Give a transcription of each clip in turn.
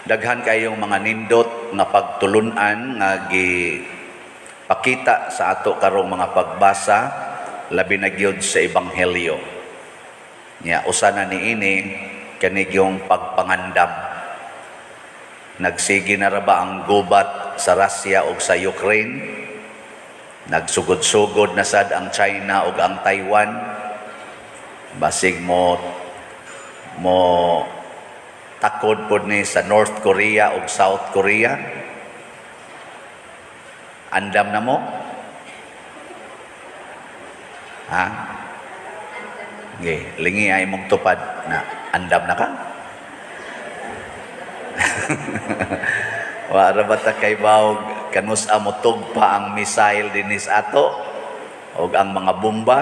Daghan kayong mga nindot nga pagtulunan nga gipakita sa ato karong mga pagbasa, labi na gyud sa Ebanghelyo. Nya usa na niini kani gyung pagpangandam. Nagsige na ra ba ang gubat sa Russia ug sa Ukraine? Nagsugod-sugod na sad ang China ug ang Taiwan. Basig mo mo takod pod ni sa North Korea ug South Korea. Andam na mo? Ha? Okay, lingi ay mong tupad na andam na ka. Wa ra ba ta kay bawog kanus-a motug pa ang missile dinis ato og ang mga bomba?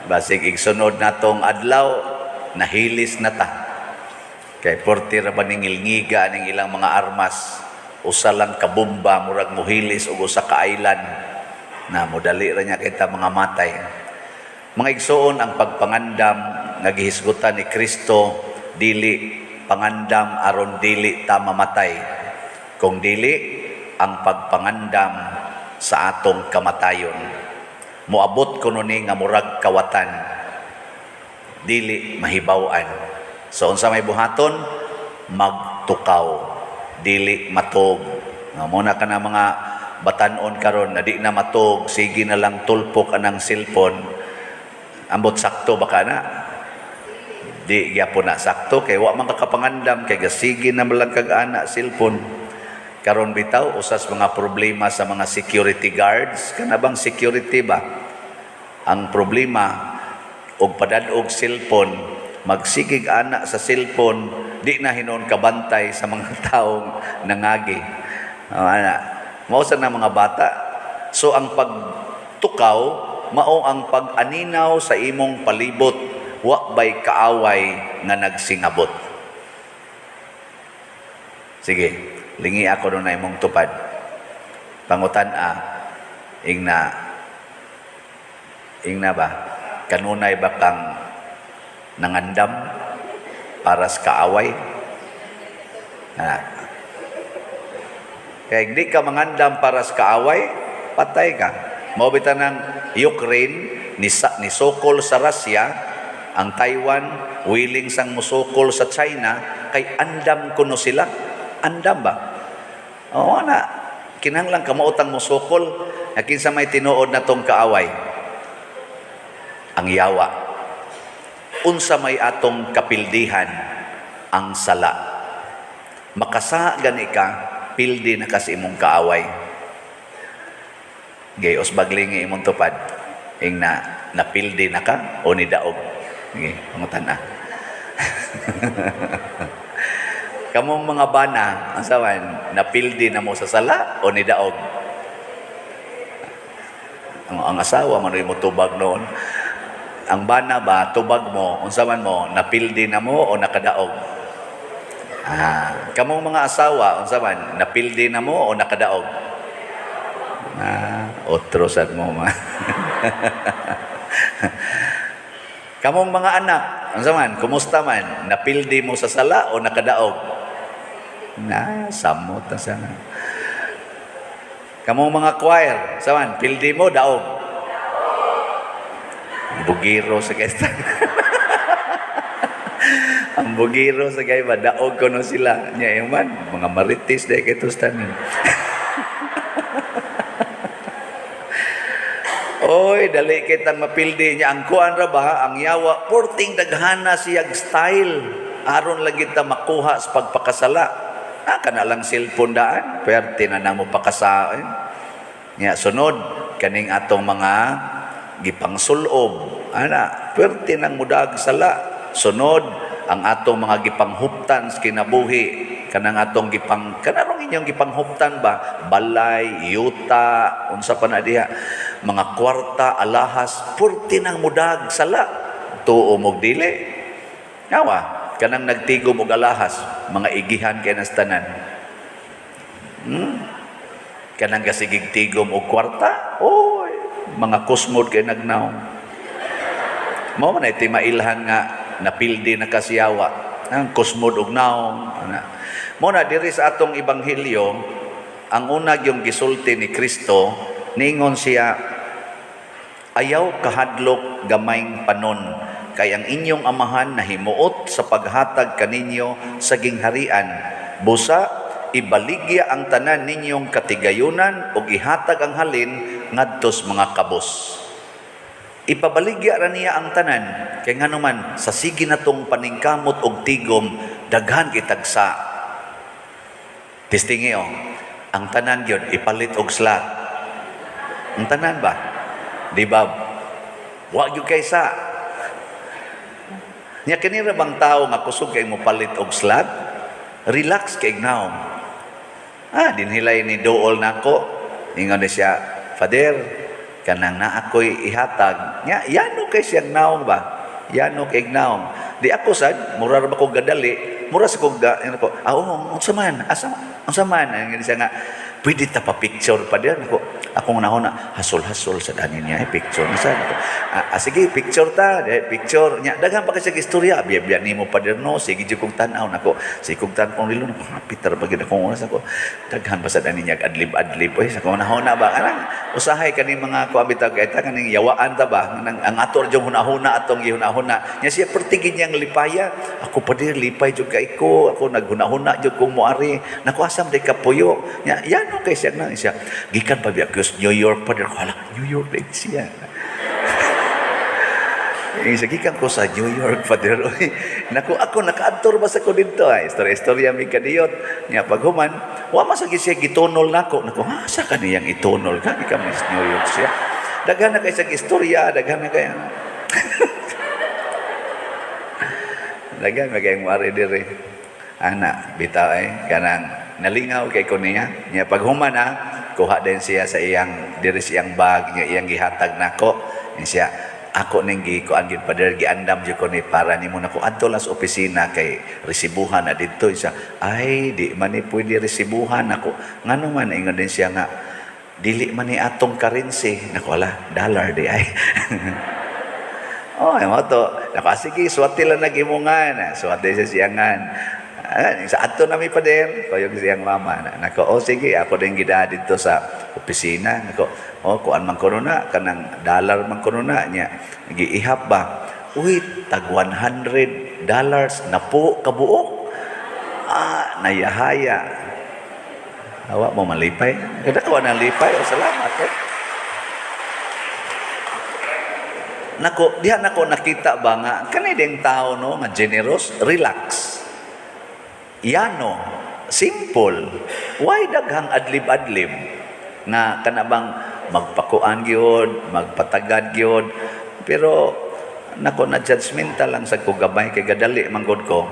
Basig igsunod natong adlaw nahilis na ta. Kay porti ra ba ning ngilngiga ning ilang mga armas, usa lang ka bomba murag mohilis og usa ka island na modali ra niya kita mga matay. Mga igsoon, ang pagpangandam nga gihisgutan ni Kristo dili pangandam aron dili ta mamatay, kung dili ang pagpangandam sa atong kamatayon. Moabot kuno ni nga murag kawatan, dili mahibaw-an. So unsa may buhaton? Magtukaw, dili matog. Nga mo na kana mga batanon karon na di na matog, sige na lang tulpok anang cellphone. Ambot sakto ba ka na? Di gyapon na sakto kay wa man ka kapangandam kay gasige na man lang kag ana cellphone. Karon bitaw, usas mga problema sa mga security guards, kana bang security ba? Ang problema og padad-og cellphone, magsigig ana sa cellphone, di na hinuon kabantay sa mga taong nangagi. Oh, ana. Mao sa na mga bata. So ang pagtukaw mao ang pag-aninaw sa imong palibot, wa bay kaaway nga nagsingabot. Sige, lingi ako nun na imong tupad. Pangutan a, ingna, ingna ba? Kanunay ba kang nangandam para sa kaaway? Ah. Kaya hindi ka mangandam para sa kaaway, patay ka. Mao bitaw ng Ukraine ni, ni sokol sa Russia, ang Taiwan willing sang musokol sa China kay andam kuno sila. Andam ba? Oo na. Kinahanglan kamautang musokol. Kinsa may tinuod na tong kaaway? Ang yawa. Unsa may atong kapildihan? Ang sala. Makasa gani ka, pildi na kasi imong kaaway. Gay usbag lingi imong tupad. Ing na napildi na ka o nidaog. Sige, pangutan na. Kamong mga bana, ang sawan, napildi na mo sa sala o nidaog? Ang asawa man mo tubag noon. Ang bana ba, tubag mo, unsa man mo, napildi na mo o nakadaog? Ah, kamong mga asawa, unsa man, napildi na mo o nakadaog? Ah, otro sad mo ma. Kamong mga anak, unsa man, kumusta man, napildi mo sa sala o nakadaog? Na, samot na sana. Kamong mga choir, sa man, pildi mo, daog? Bugiro sa kaysa. Ang bugiro sa kay ba, daog kuno sila. Nya man, mga marites dahil kay tanan. Oy, dali kitang mapildi niya. Ang kuan ra ba, ang yawa, porting daghana siyag style. Aron lagi ta makuha sa pagpakasala. Ah, kana lang cellphone daan. Pwerte na namo pakasa. Eh. Nya, sunod, kaning atong mga gipangsulob. Ana, pwerte nang mudag sala. Sunod, ang atong mga gipanghuptan sa kinabuhi, kanang atong gipang kanarong inyong gipanghuptan ba, balay, yuta, unsa pa na diha, mga kwarta, alahas, purti nang mudag sala. Tuo mog dili? Yawa kanang nagtigom og alahas, mga igihan kay nas tanan. Kanang gasigig tigom og kwarta, oy, mga kusmod kay nagnaw. Mao man ay timailhan nga napildi na kasiyawa. Ang kusmod og naong ana. Mo na diri sa atong ebanghelyo, ang una yung gisulti ni Kristo, niingon siya, "Ayaw kahadlok, gamayng panon, kay ang inyong Amahan nahimuot sa paghatag kaninyo sa gingharian. Busa ibaligya ang tanan ninyong katigayunan ug ihatag ang halin ngadtos mga kabos." Ipabaligya ra niya ang tanan kay nganuman sa sige natong paningkamot og tigom, daghan kitagsa. Testingi oh, ang tanan gyud ipalit og slot. Ang tanan ba? Di ba? Wa gyud kaysa. Nya kini ra bang tao nga kusog kay mo palit og slot? Relax kay naong. Ah, dinhilay ni duol nako. Ingon ni siya, "Father, kanang na ako'y ihatag." Nya, yano kay siyang naong ba? Yano kay naong. Di ako sad, mura ra ba ko gadali, mura sa ko ga, ano ko, "Ah, oo, unsa man, asa, unsa man?" Ingon siya nga, "Pwede ta pa picture pa diyan." Ako, akong nahon na, hasol-hasol sa dani niya, eh, picture na sa. Ako, "Ah, ah, sige, picture ta, eh, picture." Nya, daghan pa kasi istorya, biya-biya nimo pa no, sige jud kong tan-aw nako. Sige kong tan-aw nilo, nako, happy tar ba gid akong oras ako. Daghan pa sa dani niya adlib-adlib, oy, sa akong nahon na ba. Anang usahay kani mga kuan bitaw kay ta kaning yawaan ta ba, nang ang ato ra hunahuna atong gihunahuna. Nya siya pertigin niyang lipaya. "Ako pa dir lipay jud kay ko, ako naghunahuna jud kung moari. Nako, asam day kapuyo?" Nya yano kay siya na siya. "Gikan pa biya ko sa New York pa dir." Hala, New York din siya. Eh, sige gikan ko sa New York, Father. Uy, naku, ako nakaadtor ba sa ko dito ay. Istorya-istorya mi kadiyot. Nya paghuman, wa man sa siya gitunol nako. Naku, ha, sa kaniyang itunol ka? Ikaw Miss New York siya. Daghan na kay sa istorya, daghan na kay daghan na kay muari diri. Ana, bitaw ay kanang nalingaw kay ko niya. Nya paghuman ha, kuha din siya sa iyang diri siyang bag niya iyang gihatag nako. Nya siya, "Ako ning gikuan gid, Father, giandam jud ko ni para nimo." Nako, "Adto lang sa opisina kay resibuhan na didto." Siya, "Ay, di man ni pwede resibuhan." Nako, "Ngano man?" Ingon din siya nga, "Dili man ni atong currency." Nako, "Ala, dollar di ay." Oh, ay mo to. Nako, "Ah, sige, swati lang nagimungan." Swati sa siyangan. Ah, sa adto nami, Pader, kuyog siyang mama. Nako, "Oh sige, ako din gida dito sa opisina." Nako, "Oh, kuan man kuno na, kanang dollar man kuno na niya." Giihap ba? Uy, tag $100 na po kabuok. Ah, nayahaya. Awa mo malipay. Kada ko na lipay. O, salamat. Eh. Nako, diha nako nakita ba nga kani ding tao no nga generous, relax. Yano, simple. Why daghang adlib-adlib nga kana bang magpakuan gyud, magpatagad gyud? Pero nako, na judgmental lang sa ko gabay kay gadali man gud ko.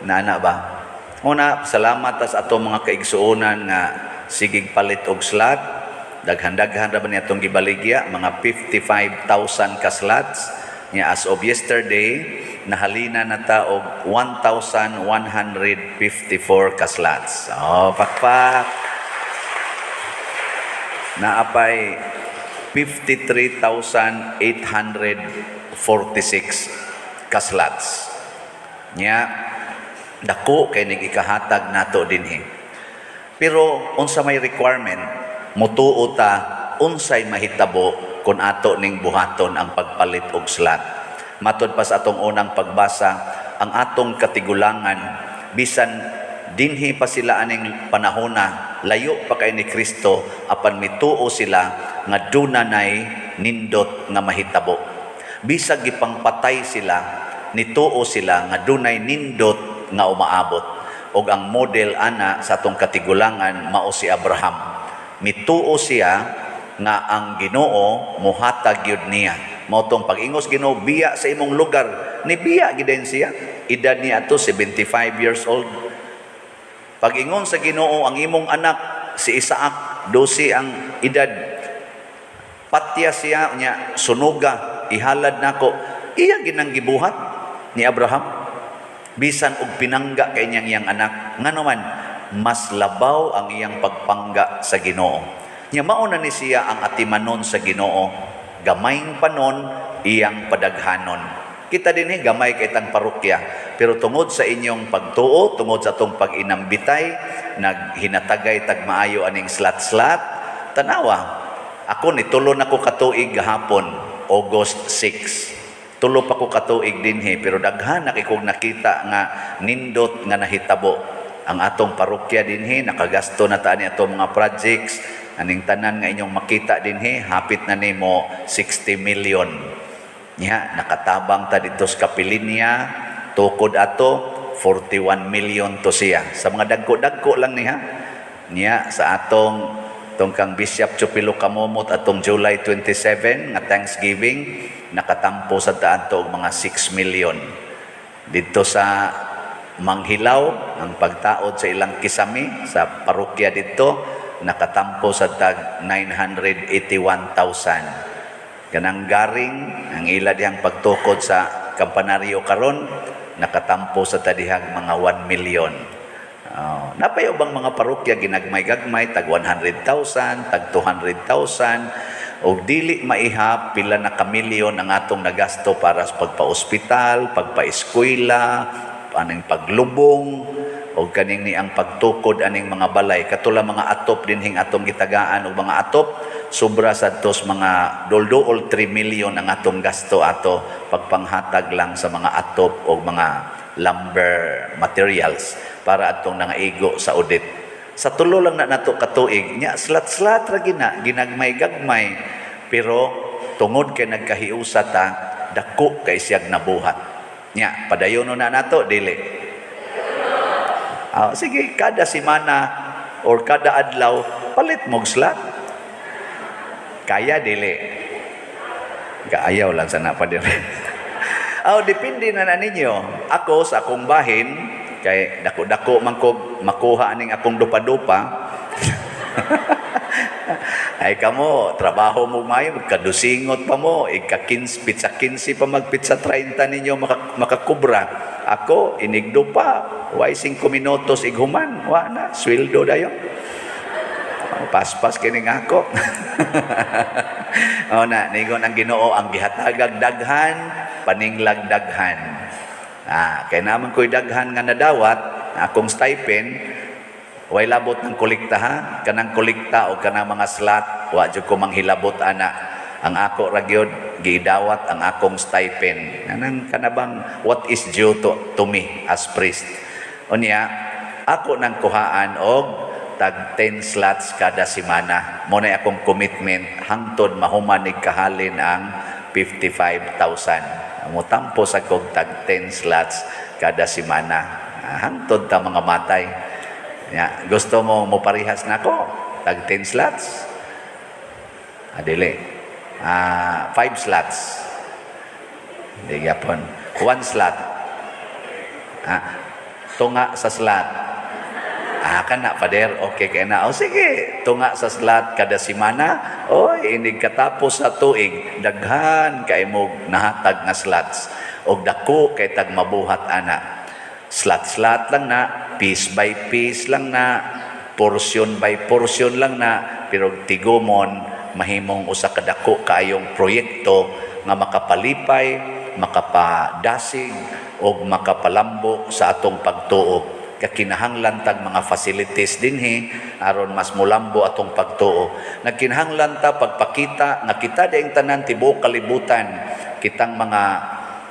Nana ba? Una, salamat ta sa atong mga kaigsuonan nga sigig palit og slot. Daghan-daghan ra ba niya atong gibaligya, mga 55,000 ka slots. Nya as of yesterday, nahalina na ta og 1,154 ka slots. Oh, pakpak. Naapay 53,846 ka slots. Nya dako kay ning ikahatag nato dinhi. Pero unsa may requirement, mutuo ta unsay mahitabo kung ato ning buhaton ang pagpalit og slot. Matod pa sa atong unang pagbasa, ang atong katigulangan bisan dinhi pa sila aning panahona, layo pa kay ni Kristo, apan mituo sila nga duna nay nindot nga mahitabo. Bisag gipangpatay sila, nituo sila nga dunay nindot nga umaabot. Og ang model ana sa atong katigulangan mao si Abraham. Mituo siya nga ang Ginoo muhatag gyud niya. Mao tong pag-ingos Ginoo, "Biya sa imong lugar," ni biya gid siya. Edad niya ato 75 years old. Pag-ingon sa Ginoo, "Ang imong anak si Isaac, 12 ang edad, patya siya nya sunuga, ihalad nako," iya ginang gibuhat ni Abraham bisan og pinangga kay niyang iyang anak. Ngano man, mas labaw ang iyang pagpangga sa Ginoo. Nya mao na ni siya ang atimanon sa Ginoo, gamayng panon iyang padaghanon. Kita dinhi gamay kay tang parokya. Pero tungod sa inyong pagtuo, tungod sa atong pag-inambitay, naghinatagay tag maayo aning slat-slat. Tanawa, ako ni tulo na ko katuig gahapon, August 6. Tulo pa ko katuig dinhi, pero daghan na kay kog nakita nga nindot nga nahitabo. Ang atong parokya dinhi, nakagasto na ta ani atong mga projects. Aning tanan nga inyong makita dinhi, hapit na nimo 60 million. Nya, nakatabang ta dito sa kapilinya, tukod ato 41 million to siya. Sa mga dagko-dagko lang niya. Niya sa atong tungkang Bishop Chupilo Kamomot atong July 27 nga Thanksgiving, nakatampo sa daan og mga 6 million. Dito sa Manghilaw, ang pagtaod sa ilang kisami sa parokya dito, nakatampo sa tag 981,000. Kanang garing ang ila dihang pagtukod sa kampanaryo karon, nakatampo sa tadihang mga 1 million. Oh, napay ubang mga parokya ginagmay-gagmay, tag 100,000, tag 200,000, og dili maihap pila na ka milyon ang atong nagasto para sa pagpa-ospital, pagpa-eskwela, aning paglubong o kaning ni ang pagtukod aning mga balay, katula mga atop dinhing atong gitagaan og mga atop, sobra sa tos mga dulduol 3 million ang atong gasto ato pagpanghatag lang sa mga atop o mga lumber materials para atong nangaigo sa audit. Sa tulo lang na nato katuig nya, slat-slat ra gina, ginagmay-gagmay, pero tungod kay nagkahiusa ta, dako kay siyag nabuhat. Nya, padayono na nato, dili? Ah, sige, kada semana or kada adlaw palit mog slot. Kaya, dili? Kaayaw lang sana pa diri. Aw, depende na na ninyo. Ako sa akong bahin, kay dako-dako man ko makuha aning akong dupa-dupa. Ay kamo, trabaho mo mayo, magkadusingot pa mo, ika 15, pizza 15 pa, mag pizza 30 ninyo makakubra. Ako, inigdupa, way 5 minutos ighuman, wa na, sweldo dayon. Paspas kining ako. O na, ningon ang Ginoo, ang gihatagag daghan, paninglag daghan. Ah, kay naman ko'y daghan nga nadawat, akong stipend, way labot ng kolekta ha, kanang kolekta o kanang mga slot, wa jud ko manghilabot ana. Ang ako ra gyud gidawat ang akong stipend. Anang kanabang what is due to me as priest. Unya, ako nang kuhaan og tag 10 slots kada semana. Mo na akong commitment hangtod mahuman ig kahalin ang 55,000. Mutampo sa kog tag 10 slots kada semana. Ah, hangtod ta mga matay. Ya, gusto mo moparihas nako tag 10 slots? Ah, dili. Ah, 5 slots. Di gyapon. One slot. Ah, tunga sa slot. Ah, kana, Pader, okay kay na. O sige, tunga sa slot kada semana. Oy, inig katapos sa tuig, daghan kay mo nahatag nga slots. Og dako kay tag mabuhat ana. Slot-slot lang na, piece by piece lang na, portion by portion lang na, pero tigumon mahimong usa ka dako kaayong proyekto nga makapalipay, makapadasig og makapalambo sa atong pagtuo. Kakinahanglan tag mga facilities dinhi aron mas mulambo atong pagtuo. Nagkinahanglan ta pagpakita nga kita diing tanan tibuok kalibutan, kitang mga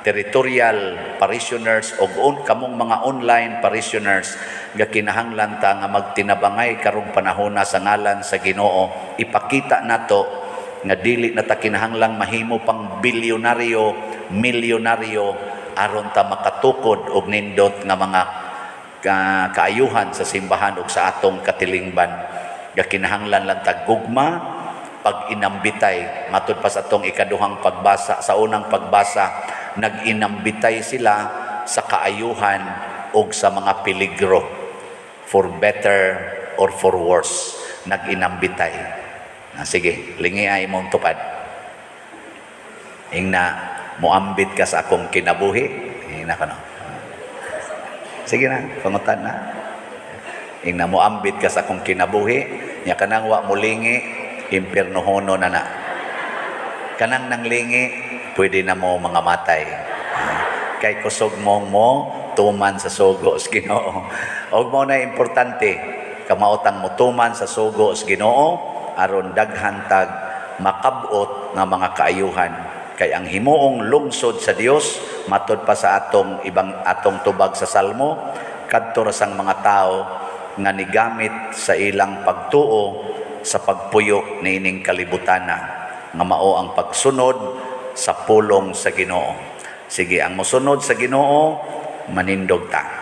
territorial parishioners og kamong mga online parishioners, gakinahanglan ta nga magtinabangay karong panahona sa ngalan sa Ginoo. Ipakita nato nga dili na ta kinahanglang mahimo pang bilyonaryo, milyonaryo aron ta makatukod og nindot nga mga kaayuhan sa simbahan ug sa atong katilingban. Gakinahanglan lang tag gugma, pag-inambitay. Matud pa sa atong ikaduhang pagbasa, sa unang pagbasa, nag-inambitay sila sa kaayuhan ug sa mga peligro, for better or for worse, nag-inambitay. Ah, sige, lingi ay imong tupad. Ingna, muambit ka sa akong kinabuhi. Ingna ka no. Sige na, pangutan na. Ingna, muambit ka sa akong kinabuhi. Nya kanang wa mulingi, impiernohono na na. Kanang nanglingi, pwede na mo mga matay. Kay kusog mong mo Tuman sa sugo sa Ginoo. Og mao na importante, kamaotang motuman sa sugo sa Ginoo aron daghan tag makabot nga mga kaayuhan, kay ang himuong lungsod sa Dios, matod pa sa atong ibang atong tubag sa Salmo, kadto ra sang mga tao nga nigamit sa ilang pagtuo sa pagpuyo niining kalibutana, nga mao ang pagsunod sa pulong sa Ginoo. Sige, ang mosunod sa Ginoo, manindog ta.